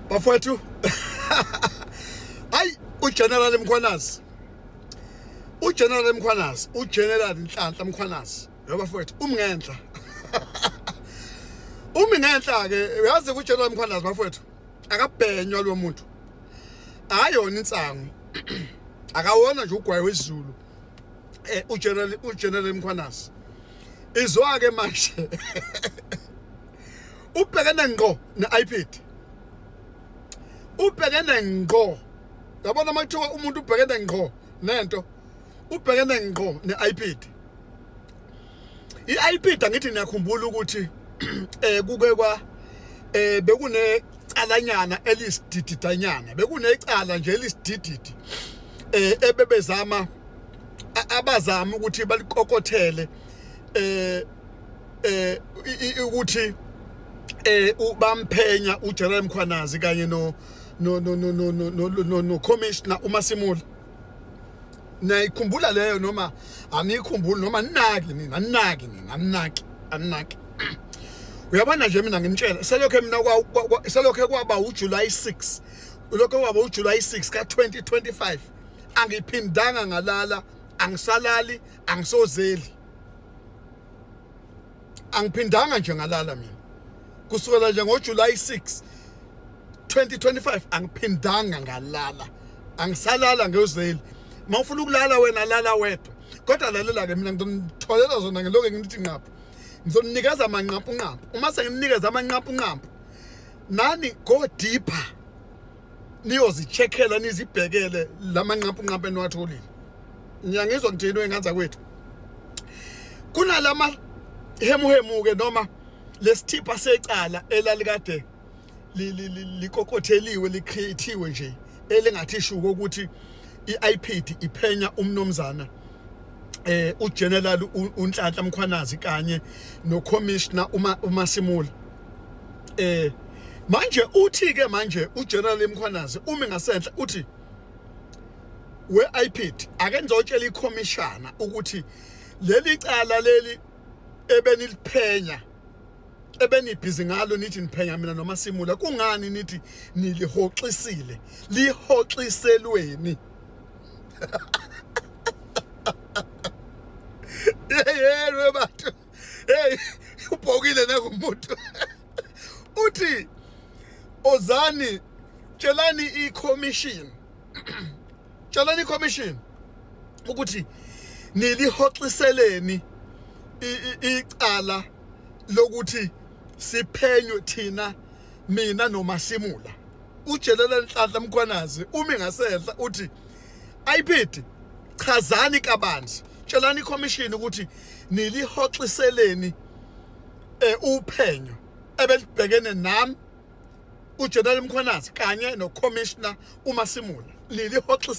Bafowethu, hayi, uGeneral Mkhwanazi, uGeneral Mkhwanazi, uGeneral Nhlanhla Mkhwanazi, yebo bafowethu, umngenhla, umi ngenhla ke. Uyazi uGeneral Mkhwanazi, bafowethu, akabhenywa lo muntu, akayona insangu, akawona nje ugwayi wezulu. uGeneral Mkhwanazi, izwa ke manje, ubhekene ngqo ne-IPID, ubhekene ngqo. Yabona uma kuthiwa umuntu ubhekene ngqo nento, ubhekene ngqo ne-IPID. I-IPID, angithi niyakhumbula ukuthi kuke kwa bekunecalanyana elisidididanyana, bekunecala nje elisidididi ebebezama, abazama ukuthi balikokothele ukuthi bamphenya uGeneral Mkhwanazi kanye no commissioner uMasimula. Niyayikhumbula leyo noma anikhumbuli, noma ninaki nina? Aninaki nina, aninaki, aninaki. Uyabona nje, mina ngimtshela, selokhe mina selokhe kwaba uJuly 6, lokho kwaba uJuly 6 ka2025, angiphindanga ngalala, angisalali, angisozeli, angiphindanga nje ngalala mina. Kusukela nje ngoJuly 6 2025, angiphindanga ngalala, angisalala ngozeli. Mawufuna ukulala wena, lala wedwa. Kodwa lalela ke, mina ngizonitholela zona, ngiloke ngithi nqaphu, ngizonikeza amanqampu nqampu. Uma senginikeza amanqampu nqampu, nani go deeper, niyozicheckela, nizibhekele lamanqampu nqampu eniwatholile. Ngiyangizwa ngithini wengane zakwethu? Kunalama hemuhemu ke, noma lesithipha secala elalikade likokotheliwe, licreatiwe nje, elingathi shuko ukuthi i-IPID iphenya umnomzana uGeneral uNhlanhla Mkhwanazi kanye noCommissioner uma uMasimula. Manje uthi ke manje uGeneral Mkhwanazi umi ngasenhla, uthi, "We-IPID, ake nizotshela ikhomishana ukuthi leli cala leli ebeniliphenya, ebenibhizi ngalo, nithi niphenya mina noMasimula, kungani nithi nilihoxisile? Lihoxiselweni?" Yeyelwe bantu, hey, ubhokile nakumuntu. Uthi, "Ozani, tshelani i-commission, tshelani i-commission ukuthi nilihoxiseleni icala lokuthi siphenywe thina, mina noMasimula." UGeneral Nhlanhla Mkhwanazi umi ngasenhla, uthi, "IPID, chazani kabanzi, tshelani ikhomishini ukuthi nilihoxiseleni uphenyo ebelibhekene nami, uGeneral Mkhwanazi, kanye noCommissioner uMasimula. Nilihoxis